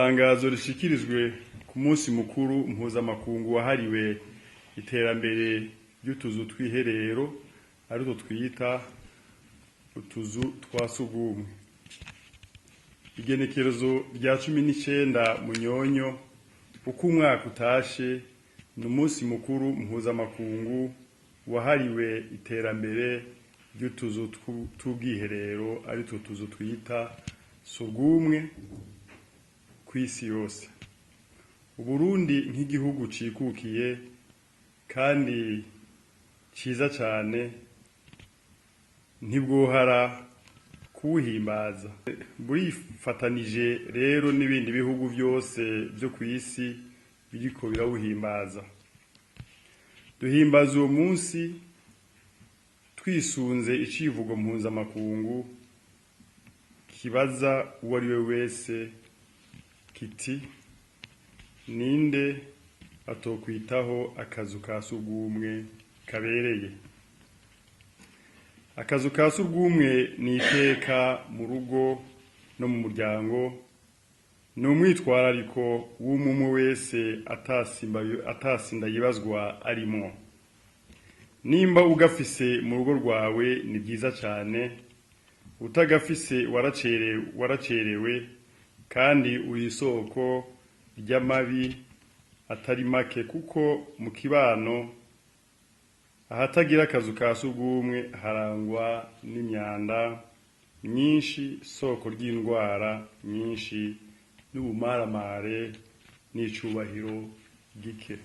Itangazo rishikirijwe ku munsi mukuru mpuzamakungu wahariwe iterambere ry'utuzu tw'iherero, aritwo twita utuzu twa sugumwe. Igenekerezo rya 19 Munyonyo uko umwaka utashe ni umunsi mukuru mpuzamakungu wahariwe iterambere ry'utuzu tw'ubwiherero, aritwo tuzu twita sugumwe kw'isi yose. Uburundi nk'igihugu cikukiye kandi ciza cane ntibwohara kuwuhimbaza. Burifatanije rero n'ibindi bihugu vyose vyo kw'isi biriko birawuhimbaza. Duhimbaza uwo munsi twisunze icivugo mpuzamakungu kibaza uwariwe wese kiti: ninde atokwitaho akazu ka sugumwe kabereye? Akazu ka sugumwe ni iteka mu rugo no mu muryango, ni umwitwarariko w'umwe wese atasinda yibazwa arimwo. Nimba ugafise mu rugo rwawe ni vyiza cane, utagafise waracerewe kandi uri isoko ry'amabi atari make, kuko mu kibano ahatagira akazu ka sugumwe harangwa n'imyanda myinshi, soko ry'indwara nyinshi n'ubumaramare n'icubahiro gike.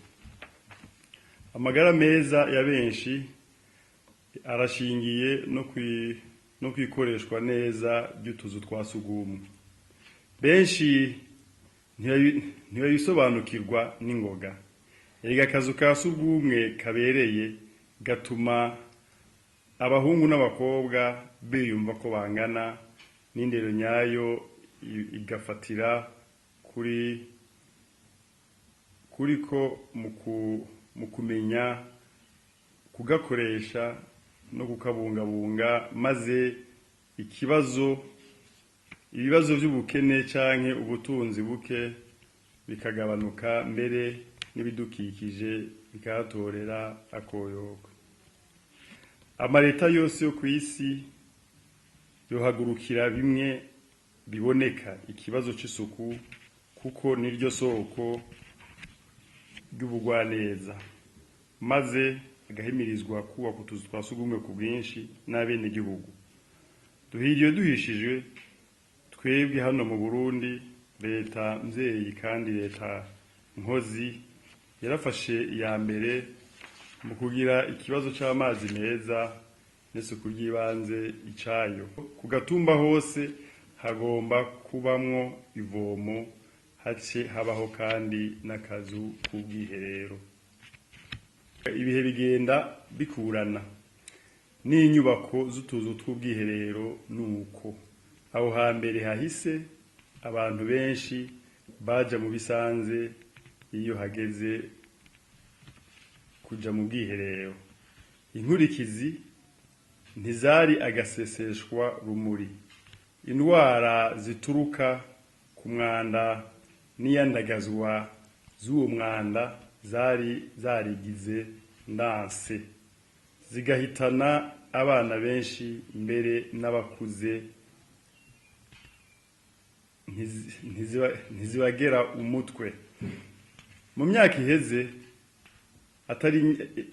Amagara meza ya benshi arashingiye no kwikoreshwa neza ry'utuzu twa sugumwe. Benshi ntibabisobanukirwa n'ingoga. Erega akazu ka sugumwe kabereye gatuma abahungu n'abakobwa biyumva ko bangana, n'indero nyayo igafatira kuriko mu kumenya kugakoresha no kukabungabunga, maze ibibazo vy'ubukene canke ubutunzi buke bikagabanuka, mbere n'ibidukikije bikahatorera akoyoko. Amareta yose yo kw'isi yohagurukira bimwe biboneka ikibazo c'isuku, kuko niryo soko ry'ubugwaneza, maze agahimirizwa kubaka utuzu twa sugumwe ku bwinshi n'abenegihugu. Duhiriye duhishijwe twebwe hano mu Burundi, leta mvyeyi kandi leta nkozi yarafashe iya mbere mu kugira ikibazo c'amazi meza n'isuku ry'ibanze icayo. Ku gatumba hose hagomba kubamwo ivomo, hace habaho kandi n'akazu k'ubwiherero. Ibihe bigenda bikurana n'inyubako z'utuzu tw'ubwiherero nuko. Aho hambere hahise abantu benshi baja mu bisanze iyo hageze kuja mu bwiherero. Inkurikizi ntizari agaseseshwa rumuri. Indwara zituruka ku mwanda n'iyandagazwa z'uwo mwanda zari zarigize ndanse, zigahitana abana benshi mbere n'abakuze ntizibagera umutwe. Mu myaka iheze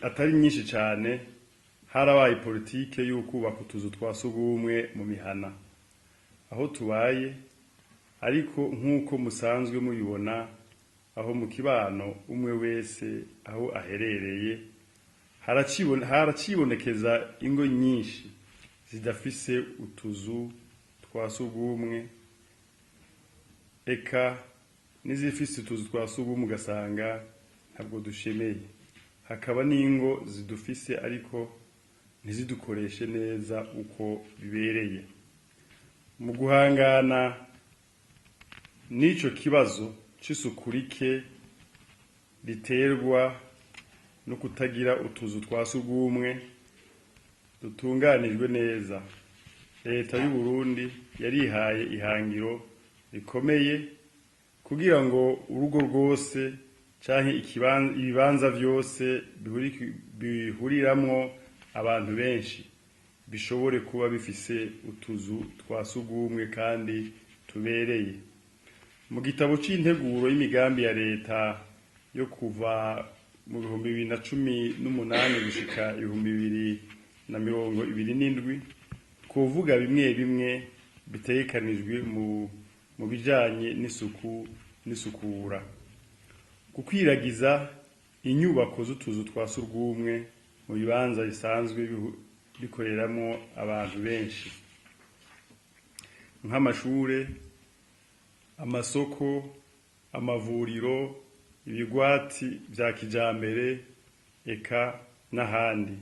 atari myinshi cane harabaye politike y'ukubaka utuzu twa sugumwe mu mihana aho tubaye, ariko nk'uko musanzwe mubibona aho mu kibano umwe wese aho aherereye haracibonekeza ingo nyinshi zidafise utuzu twa sugumwe, eka n'izifise utuzu twa sugumwe ugasanga ntabwo dushemeye. Hakaba n'ingo zidufise ariko ntizidukoreshe neza uko bibereye. Mu guhangana n'ico kibazo c'isuku rike riterwa no kutagira utuzu twa sugumwe dutunganijwe neza, leta y'Uburundi yarihaye ihangiro rikomeye Kugira ngo urugo rwose canke ibibanza vyose bihuriramwo abantu benshi bishobore kuba bifise utuzu twa sugumwe kandi tubereye. Mu gitabo c'integuro y'imigambi ya leta yo kuva mu 2018 gushika 2027, twovuga bimwe bimwe bitegekanijwe mu bijanye n'isuku n'isukura: gukwiragiza inyubako z'utuzu twa surwumwe mu bibanza bisanzwe bikoreramwo abantu benshi nk'amashure, amasoko, amavuriro, ibigwati vya kijambere, eka n'ahandi;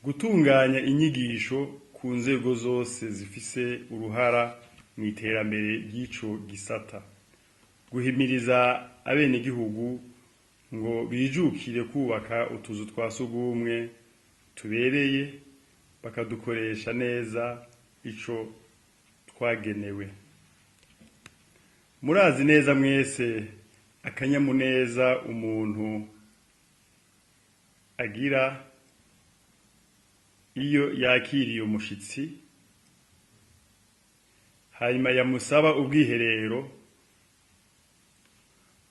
gutunganya inyigisho ku nzego zose zifise uruhara mw'iterambere ry'ico gisata; guhimiriza abenegihugu ngo bijukire kubaka utuzu twa sugumwe tubereye, bakadukoresha neza ico twagenewe. Murazi neza mwese akanyamuneza umuntu agira iyo yakiriye umushitsi, hanyuma yamusaba ubwiherero,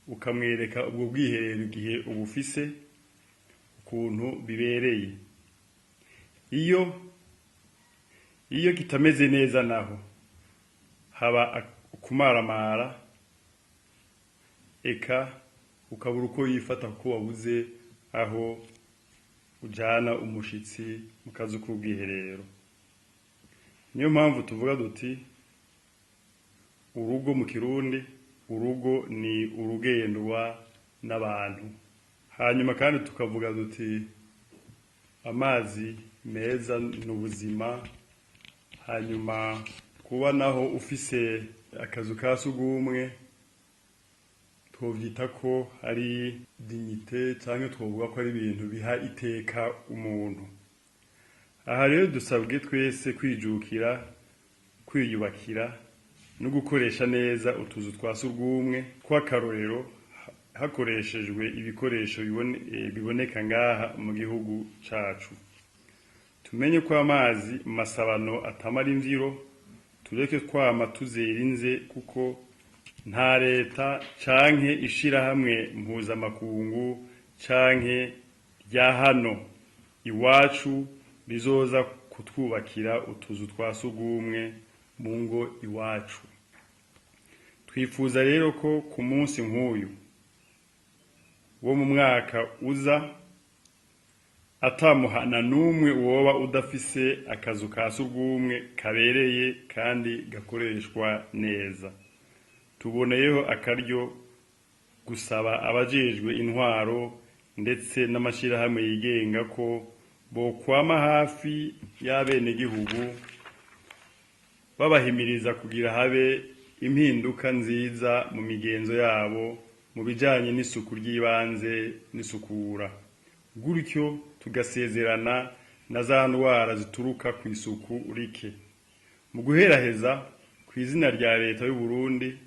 ukamwereka ubwo bwiherero igihe ubufise ukuntu bibereye. Iyo kitameze neza naho haba ukumaramara, eka ukabura uko yifata kuko wabuze aho ujana umushitsi mu kazu k'ubwiherero. Niyo mpamvu tuvuga duti urugo mu Kirundi, urugo ni urugendwa n'abantu. Hanyuma kandi tukavuga duti amazi meza ni ubuzima. Hanyuma kuba naho ufise akazu ka sugumwe twovyita ko ari dignité, canke twovuga ko ari ibintu biha iteka umuntu. Aha rero dusabwe twese kwijukira kwiyubakira no gukoresha neza utuzu twa surwumwe tw'akarorero, hakoreshejwe ibikoresho biboneka ngaha mu gihugu cacu. Tumenye ko amazi masabano atamara imvyiro, tureke kwama tuzera inze, kuko nta leta canke ishirahamwe mpuzamakungu canke rya hano iwacu rizoza kutwubakira utuzu twa sugumwe mu ngo iwacu. Twifuza rero ko ku munsi nk'uyu wo mu mwaka uza, atamuhana n'umwe woba udafise akazu ka surwumwe kabereye kandi gakoreshwa neza. Tuboneyeho akaryo gusaba abajejwe intwaro ndetse n'amashirahamwe yigenga ko bokwama hafi y'abenegihugu, babahimiriza kugira habe impinduka nziza mu migenzo yabo mu bijanye n'isuku ry'ibanze n'isukura, gutyo tugasezerana na za ndwara zituruka kw'isuku rike. Mu guheraheza, kw'izina rya leta y'u Burundi,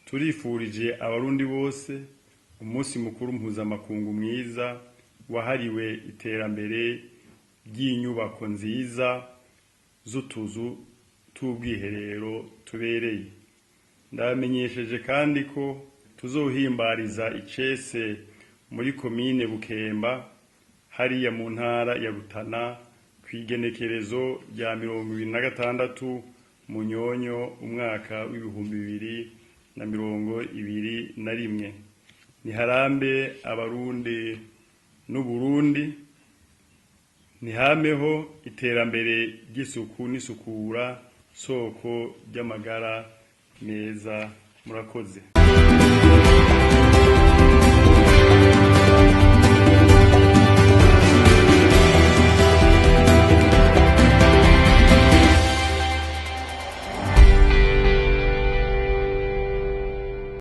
turifurije Abarundi bose umunsi mukuru mpuzamakungu mwiza wahariwe iterambere ry'inyubako nziza z'utuzu t'ubwiherero tubereye. Ndabamenyesheje kandi ko tuzohimbariza icese muri komine Bukemba, hariya mu ntara ya Rutana, kw'igenekerezo rya 26 Munyonyo umwaka w'2021. Niharambe Abarundi n'Uburundi, nihameho iterambere ry'isuku n'isukura, soko ry'amagara meza. Murakoze.